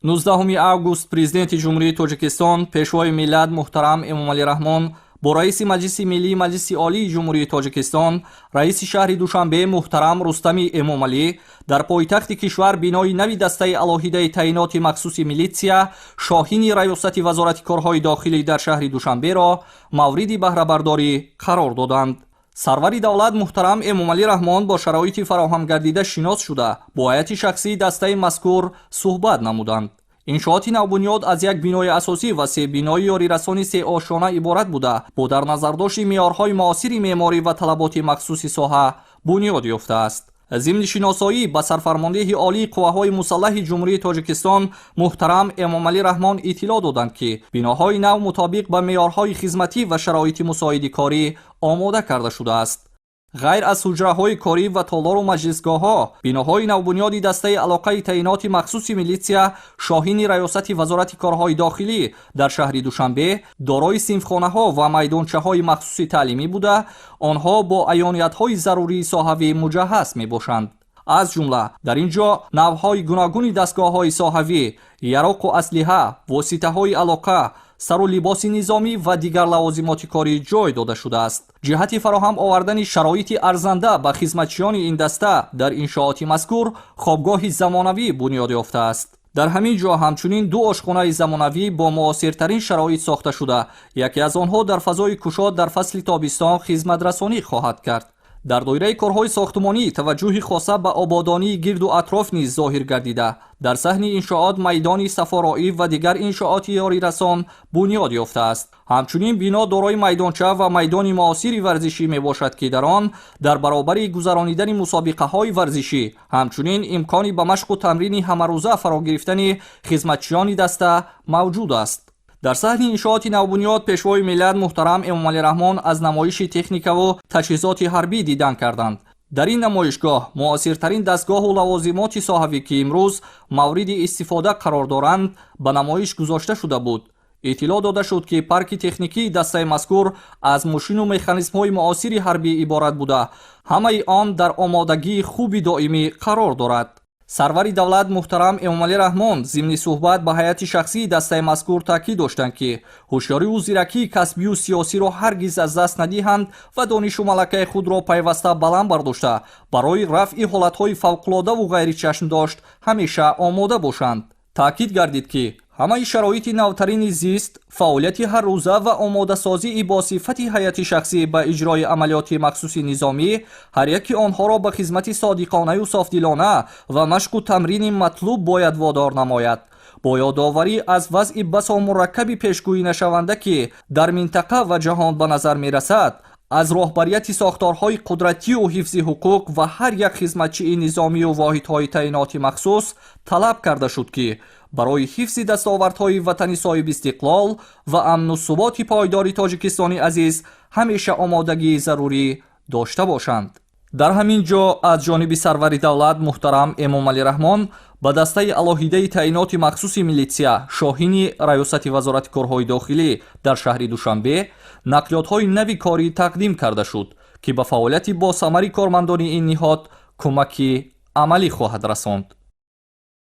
19 август Президенти Ҷумҳурии Тоҷикистон, Пешвои миллат муҳтарам Эмомалӣ Раҳмон бо раиси Маҷлиси Миллии Маҷлиси Олии Ҷумҳурии Тоҷикистон, раиси шаҳри Душанбе муҳтарам Рустами Эмомалӣ дар пойтахти кишвар бинои нави дастаи алоҳидаи таъиноти махсуси милитсия Шоҳини Раёсати Вазорати корҳои дохилӣ дар шаҳри Душанберо мавриди баҳрабардорӣ қарор доданд. Сарвари давлат муҳтарам Эмомалӣ Раҳмон бо шароити фароҳамгардида шинос шуда, бо ҳайати шахсии дастаи мазкур суҳбат намуданд. Иншооти навбунёд аз як бинои асосӣ ва се бинои ёрирасони сеошёна иборат буда, бо дар назардошти меъёрҳои муосири меъморӣ ва талаботи махсуси соҳа бунёд ёфтааст. Зимни шиносоӣ ба сарфармондеҳи олии қувваҳои мусаллаҳи Ҷумҳурии Тоҷикистон муҳтарам Эмомалӣ Раҳмон иттилоъ доданд, ки биноҳои нав мутобиқ ба меъёрҳои хизматӣ ва шароити мусоиди корӣ омода карда шудааст. Ғайр аз ҳуҷраҳои корӣ ва толору маҷлисгоҳҳо, биноҳои навбунёди дастаи алоқаи таъиноти махсуси милитсия Шоҳини Раёсати Вазорати корҳои дохилӣ дар шаҳри Душанбе дорои синфхонаҳо ва майдончаҳои махсуси таълимӣ буда, онҳо бо аёниятҳои зарурии соҳавӣ муҷаҳҳаз мебошанд. Аз ҷумла дар ин ҷо навъҳои гуногуни дастгоҳҳои соҳавӣ, яроқу аслиҳа, воситаҳои алоқа, сару либоси низомӣ ва дигар лавозимоти корӣ ҷой дода шудааст. Ҷиҳати фароҳам овардани шароити арзанда ба хизматчиёни ин даста дар иншооти мазкур хобгоҳи замонавӣ бунёд ёфтааст. Дар ҳамин ҷо ҳамчунин ду ошхонаи замонавӣ бо муосиртарин шароит сохта шуда, яке аз онҳо дар фазои кушод дар фасли тобистон хизматрасонӣ хоҳад кард. Дар доираи корҳои сохтмонӣ таваҷҷӯҳи хоса ба ободонии гирду атроф низ зоҳир гардида, дар саҳни иншоот майдони сафороӣ ва дигар иншооти ёрирасон бунёд ёфтааст. Ҳамчунин бино дорои майдонча ва майдони муосири варзишӣ мебошад, ки дар он дар баробари гузаронидани мусобиқаҳои варзишӣ, ҳамчунин имкони ба машқу тамрини ҳамарӯза фаро гирифтани хизматчиёни даста мавҷуд аст. Дар саҳни иншооти навбунёд Пешвои миллат муҳтарам Эмомалӣ Раҳмон аз намоиши техникаву таҷҳизоти ҳарбӣ дидан карданд. Дар ин намоишгоҳ муосиртарин дастгоҳу лавозимоти соҳавӣ, ки имрӯз мавриди истифода қарор доранд, ба намоиш гузошта шуда буд. Иттилоъ дода шуд, ки парки техникии дастаи мазкур аз мошину механизмҳои муосири ҳарбӣ иборат буда, ҳамаи он дар омодагии хуби доимӣ қарор дорад. Сарвари давлат муҳтарам Эмомалӣ Раҳмон зимни суҳбат ба ҳайати шахсии дастаи мазкур таъкид доштанд, ки ҳушёриву зиракии касбию сиёсиро ҳаргиз аз даст надиҳанд ва донишу малакаи худро пайваста баланд бардошта, барои рафъи ҳолатҳои фавқулодаву ғайричашмдошт ҳамеша омода бошанд. Таъкид гардид, ки ҳамаи шароити навтарини зист, фаъолияти ҳаррӯза ва омодасозии бо сифати ҳайати шахсӣ ба иҷрои амалиёти махсуси низомӣ ҳар яки онҳоро ба хизмати содиқонаю софдилона ва машқу тамрини матлуб бояд водор намояд. Бо ёдоварӣ аз вазъи басо мураккаби пешгӯӣ нашаванда, ки дар минтақа ва ҷаҳон ба назар мерасад, аз роҳбарияти сохторҳои қудратию ҳифзи ҳуқуқ ва ҳар як хизматчии низомию воҳидҳои таъиноти махсус талаб карда шуд, ки барои ҳифзи дастовардҳои ватани соҳибистиқлол ва амну суботи пойдори Тоҷикистони азиз ҳамеша омодагии зарурӣ дошта бошанд. Дар ҳамин ҷо аз ҷониби сарвари давлат муҳтарам Эмомалӣ Раҳмон ба дастаи алоҳидаи таъиноти махсуси милитсия Шоҳини Раёсати Вазорати корҳои дохилӣ дар шаҳри Душанбе нақлиётҳои нави корӣ тақдим карда шуд, ки ба фаъолияти босамари кормандони ин ниҳод кӯмаки амалӣ хоҳад расонд.